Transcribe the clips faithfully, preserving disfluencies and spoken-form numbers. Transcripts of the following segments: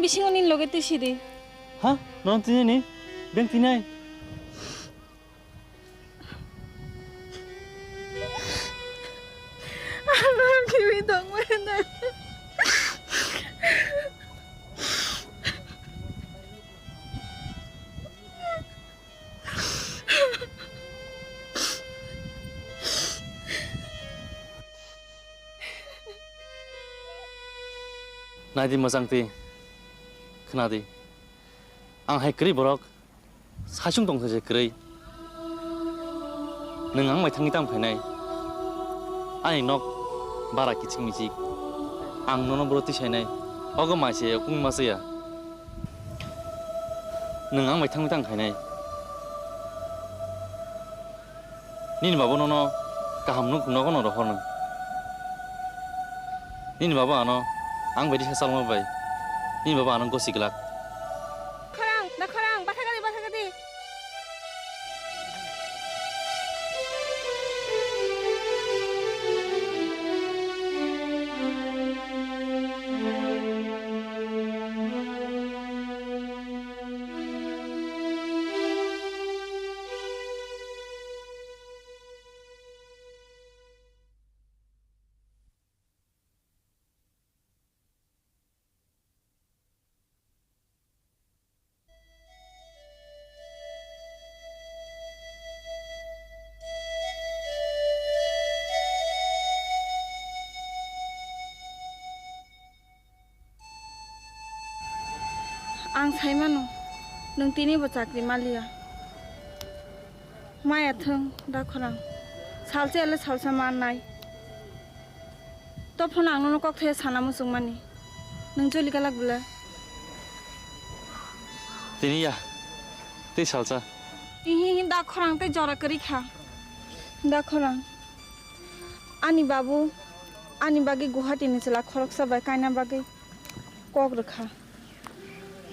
Singo nini loge twi sidi. Ha? Nono tini ni? Beng tini ai? Ano kiwi tong mana? Naidi mwchang twi khna di. Ang hai kwrwi borok, saichung tong se kwrwi. Nwng ang bai thangwi tamo khainai? Ani nok bara kichik michik. Ang nono bwrwi twi sainai. Ogo mai se kung ma chaya. Nwng ang bai thangwi tang khainai. Nini baba nono kaham nuk nogo no rohorno. Nini baba ano ang bai risa salma bai. Nini baba ano gosi glak. Khorang, da khorang, batha gadi, batha gadi. Ang sai mano, nwng tini bo chakri maliya. Maya thung, da khorang. Salsa ele salsa mannai. To phone ang nono kok thaya sana muchung mani. Nwng joli kalak bwle. Tini ya, tei salsa. Ihi hi da khorang tei jora kwrwi kha. Da khorang. Ani babu, ani bagwi Guwahati ni chwla khoroksa bai kaina bagwi kok rwkha.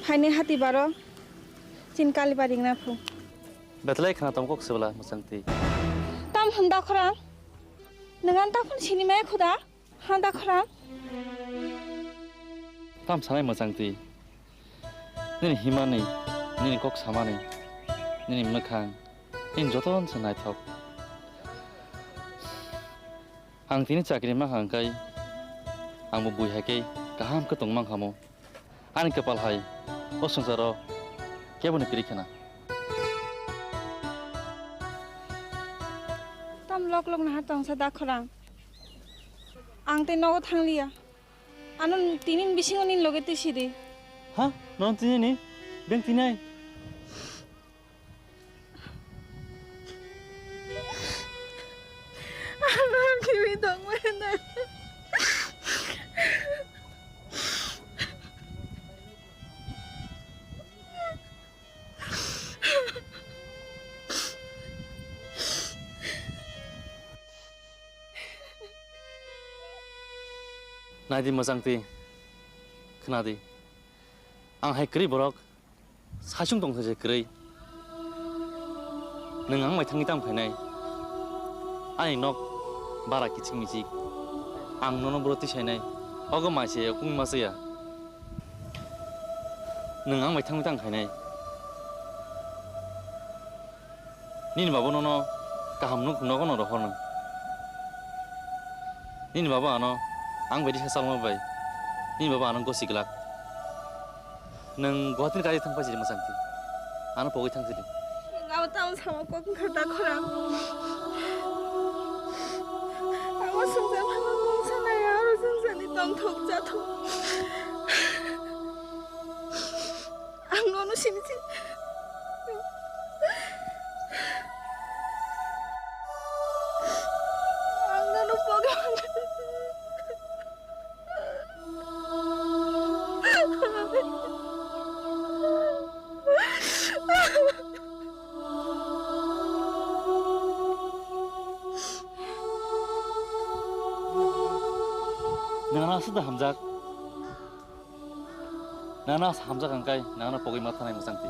Phainai hati baro chin Kalibari wngna phu. Betlai khna tong kok sebla mwchang twi. Tam hwn da khorang. Nwng an ta phone sini maya khuda. Ha da khorang. Tam sanai mwchang twi. Nini himani, nini kok samani, nini mwkhang, nini joton se naithok. Ang tini chakri mankha hwnkhe, ang bo bui hai khe kaham khe tong mankha mo. Ani kwpal hai o swngcharo keboni kwrwi khna. Tam lok lok naha tongsa da khorang. Ang tei nogo thangliya. Ano tini bisingo nini loge twi sidi. Ha? Nono tini ni? Beng tini ai? Ano kiwi tong mana? Naidi mwchang twi, khna di. Ang hai kwrwi borok, saichung tong se kwrwi. Nwng ang bai thangwi tamo khainai? Ani nok bara kichik michik. Ang nono bwrwi twi sainai. Ogo mai se kung ma chaya. Nwng ang bai thangwi tang khainai. Nini baba nono kaham nuk nogo no rohorno. Nini baba ano ang bai risa salma bai. Nini baba ano gosi glak. Nwng Guwahati ni gari thang paisidi mwchang twi. Ano pogwi thang sidi. Nwng abo tamo samo kok wngkha da khorang. Abo swngchar phano mungsa nai aro swngcharni tongthok chathok. Ang nono sini si. Ang nono pogo. Nana sudah hamjak. Nana hamjak angkai, nana pogwi ma thanai mwchang twi.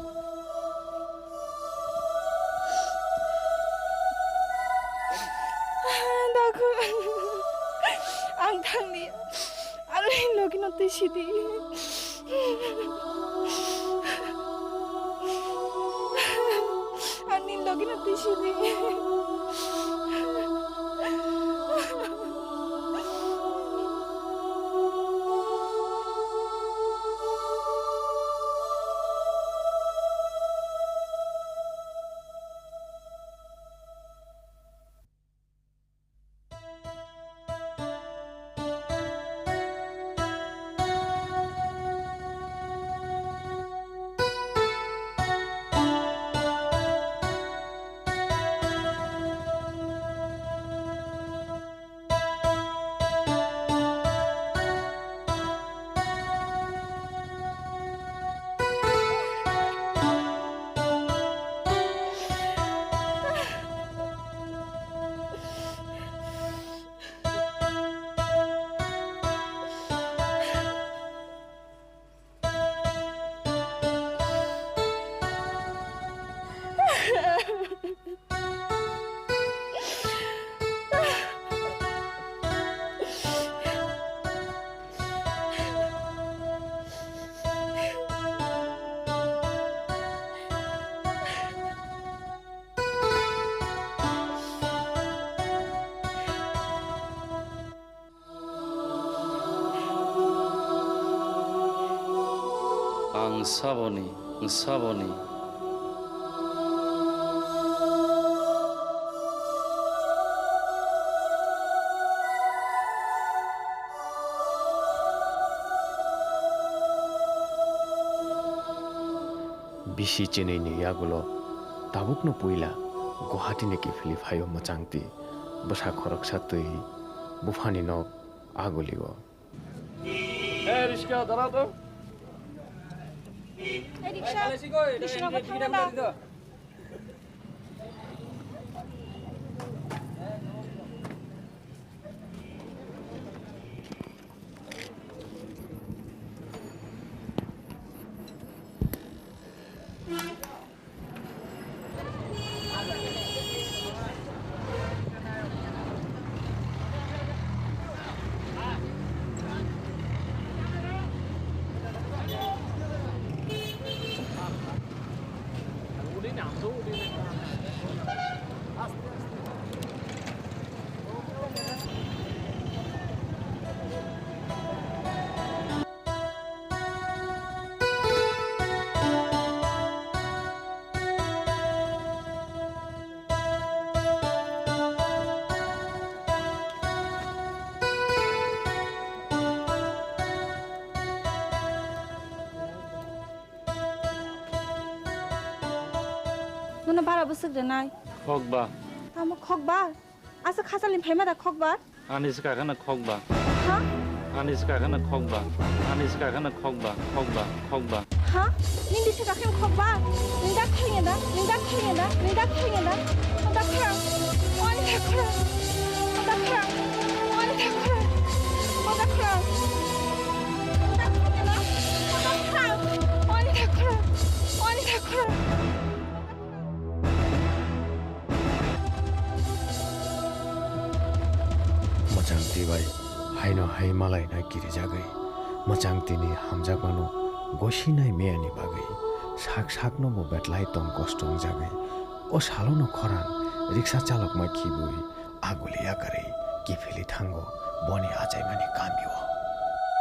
Dakho, ang thangni, ani logi no twi sidi. Bisini. Ang saboni, ang saboni. Bisi chinwi ni yagulo tabukno puila Guwahati ni kiphilwi phaio mwchangtwi. Bwsa khoroksa twi buphani nok agulio. Ei, riksa dara to. Ei, riksa, riksa thangla. Nono bara bwswk rwnai? Khokba. Tamo khokba? Aswk hachalni phaima da khokba? Ani swkakhe no khokba. Ha? Ani swkakhe no khokba. Ani swkakhe no khokba. Khokba. Khokba. Ha? Nini swkakhe no khokba? Nini da khokya da? Nini da khokya da? Nini da khokya da? O da khorang. O ani da khorang. O ani da khorang. O ani da khorang. O da khokya da? O da khorang. O ani da khorang. O ani da khorang. Mwchangtwi bai haino hai malaina kirijagwi, mwchangtwini hamjakmano gosinai meyani bagwi sak sakno bo betlai tong kosto wngjagwi, o salono khorang riksa chalokma khibwi aguli yakarwi kiphilwi thango boni achaimani kamio.